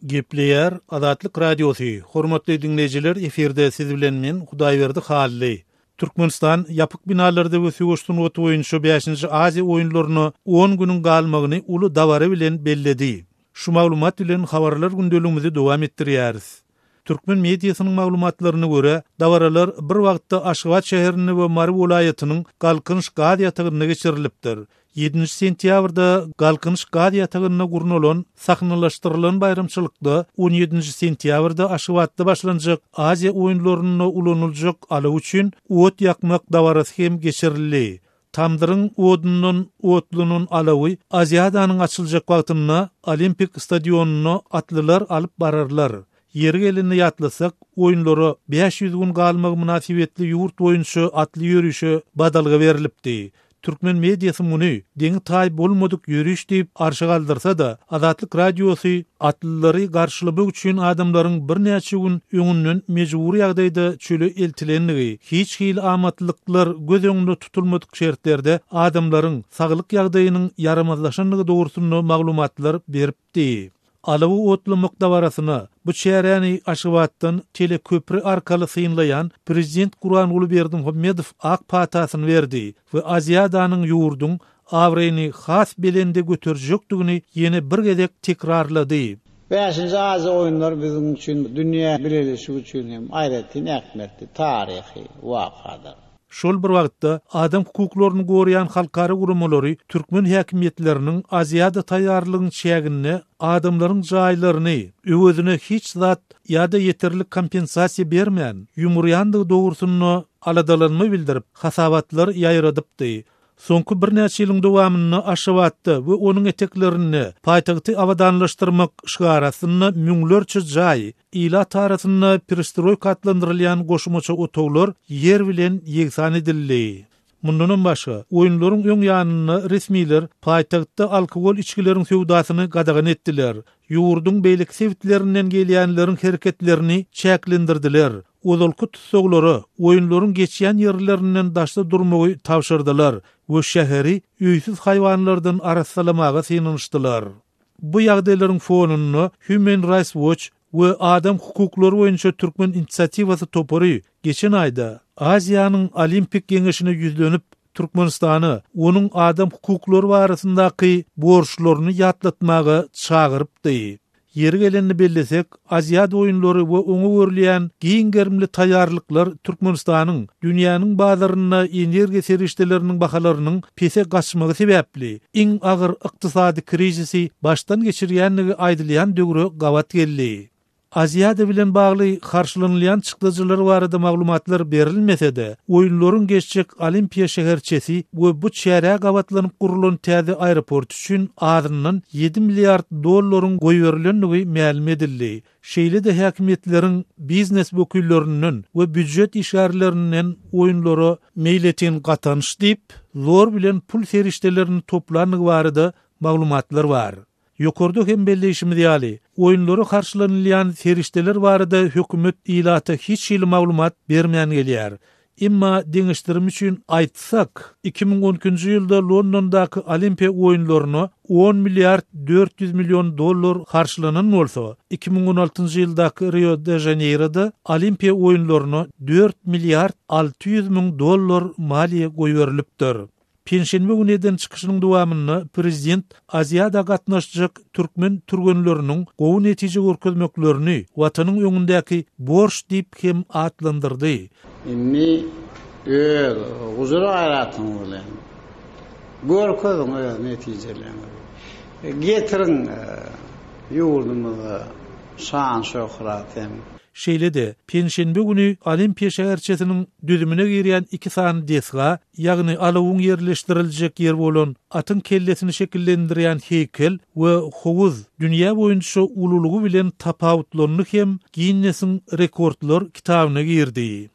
Gepleýär Azatlyk Radiosy, Hormatly diňleýjiler efirde siz bilen men Hudaýberdi Hally. Türkmenistan ýapyk binalarda we söweş sungaty boýunça bäşinji Aziýa oýunlaryna on günüň galmagyny uly dabara bilen belledi. Şu maglumat bilen habarlar gündeligimizi dowam etdirýäris. Türkmen mediasynyň maglumatlaryna görä, dabaralar bir wagtda Aşgabat şäherinde we Mary welaýatynyň Galkynyş gaz ýatagynda geçirilipdir. Ýedinji sentýabrda Galkynyş gaz ýatagynda gurnalan sahnalaşdyrylan baýramçylykda on ýedinji sentýabrda Aşgabatda başlanjak Aziýa oýunlarynda ulanyljak alaw üçin ot ýakmak dabarasy hem geçirildi. Tamdyryň odundan otlanan alawy Aziadanyň açyljak wagtynda Olimpik stadionyna atlylar alyp bararlar. Ýeri gelende ýatlasak, oýunlara 500 gün galmagy mynasybetli ýurt boýunça atly ýörişe badalga berlipdi. Türkmen mediasy muny deňi-taýy bolmadyk ýöriş diýip arşa galdyrsa-da, Azatlyk Radiosy atlylary garşylamak üçin adamlaryň birnäçe gün öňünden mejbury ýagdaýda çöle eltilendigi, hiç hili amatlyklar göz öňünde tutulmadyk şertlerde adamlaryň saglyk ýagdaýynyň ýaramazlaşandygy dogrusynda maglumatlar beripdi. Alawy otlamak dabarasyna bu çäräni Aşgabatdan teleköpri arkaly synlaýan prezident Gurbanguly Berdimuhamedow ak patasyny berdi we Aziadanyň ýurduň abraýyny has belende göterjekdigini ýene bir gezek tekrarlady. Bäşinji Aziýa oýunlary biziň üçin, dünýä bileleşigi üçin hem aýratyn ähmiýetli taryhy wakadyr. Şol bir wagtda, adam hukuklaryny goraýan halkara guramalary türkmen häkimiýetleriniň Aziada taýýarlygyň çäginde adamlaryň jaýlaryny öwezine hiç zat ýa-da ýeterlik kompensasiýa bermän, ýumurýandygy dogrusynda aladalanma bildirip, hasabatlar ýaýradypdy. Soňky birnäçe ýylyň dowamynda Aşgabatda we onuň eteklerinde paýtagty abadanlaşdyrmak şygary astynda müňlerçe jaý, Ilat arasynda perestroýka atlandyrylýan goşmaça otaglar ýer bilen ýegsan edildi. Mundanam başga, oýunlaryň öň ýanynda resmiler paýtagtda alkogol içgileriň söwdasyny gadagan etdiler, ýurduň beýleki sebitlerinden gelýänleriň hereketlerini çäklendirdiler, ozalky tussaglara oýunlaryň geçýän ýerlerinden daşda durmagy tabşyrdylar we şäheri öýsüz haýwanlardan arassalamaga synanyşdylar. Bu ýagdaýlaryň fonunda Human Rights Watch we Adam hukuklary boýunça Türkmen inisiatiwasy topary geçen aýda Aziýanyň Olimpik geňeşine ýüzlenip, Türkmenistana onuň adam hukuklary barasyndaky borçlaryny ýatlatmaga çagyrypdy. Ýeri gelende bellesek, Aziada oýunlary we oňa görülýän giň gerimli taýýarlyklar Türkmenistanyň dünýäniň bazarynda energiýa serişdeleriniň bahalarynyň pese gaçmagy sebäpli iň agyr ykdysady krizisi başdan geçirýändigi aýdylýan döwre gabat geldi. Aziada bilen bagly harçlanylýan çykdajylar barada maglumatlar berilmese-de, oýunlaryň geçjek Olimpiýa şäherçesi we bu çärä gabatlanyp gurlan täze aeroport üçin azyndan ýedi milliard dollaryň goýberilendigi mälim edildi. Şeýle-de häkimiýetleriň biznes wekillerinden we býujet işgärlerinden oýunlara meýletin gatanç diýip, zor bilen pul serişdelerini toplandygy barada maglumatlar bar. Ýokarda hem belleýşimiz ýaly, oýunlara harçlanylýan serişdeler barada hökümet ilata hiç hili maglumat bermän gelýär. Emma deňeşdirim üçin aýtsak, 2012-nji ýylda Londondaky Olimpiýa oýunlaryna on milliard 400 million dollar harçlanan bolsa, 2016-njy ýyldaky Rio-de-Žaneýroda Olimpiýa oýunlaryna dört milliard 600 müň dollar maliýe goýberilipdir. Penşenbe güni eden çykyşynyň dowamynda prezident Aziada gatnaşjak türkmen türgenleriniň gowy netije görkezmeklerini Watanyň öňündäki borç diýip hem atlandyrdy. Indi öz gujur-gaýratyňyz bilen görkeziň öz netijeleriňizi. Getiriň ýurdumyza şan-şöhrat hem. Şeýle-de, penşenbe güni Olimpiýa şäherçesiniň düzümine girýän iki sany desga, ýagny alawyň ýerleşdiriljek ýeri bolan atyň kellesini şekillendirýän heýkel we howuz dünýä boýunça ululygy bilen tapawutlandy hem Ginnesiň rekordlar kitabyna girdi.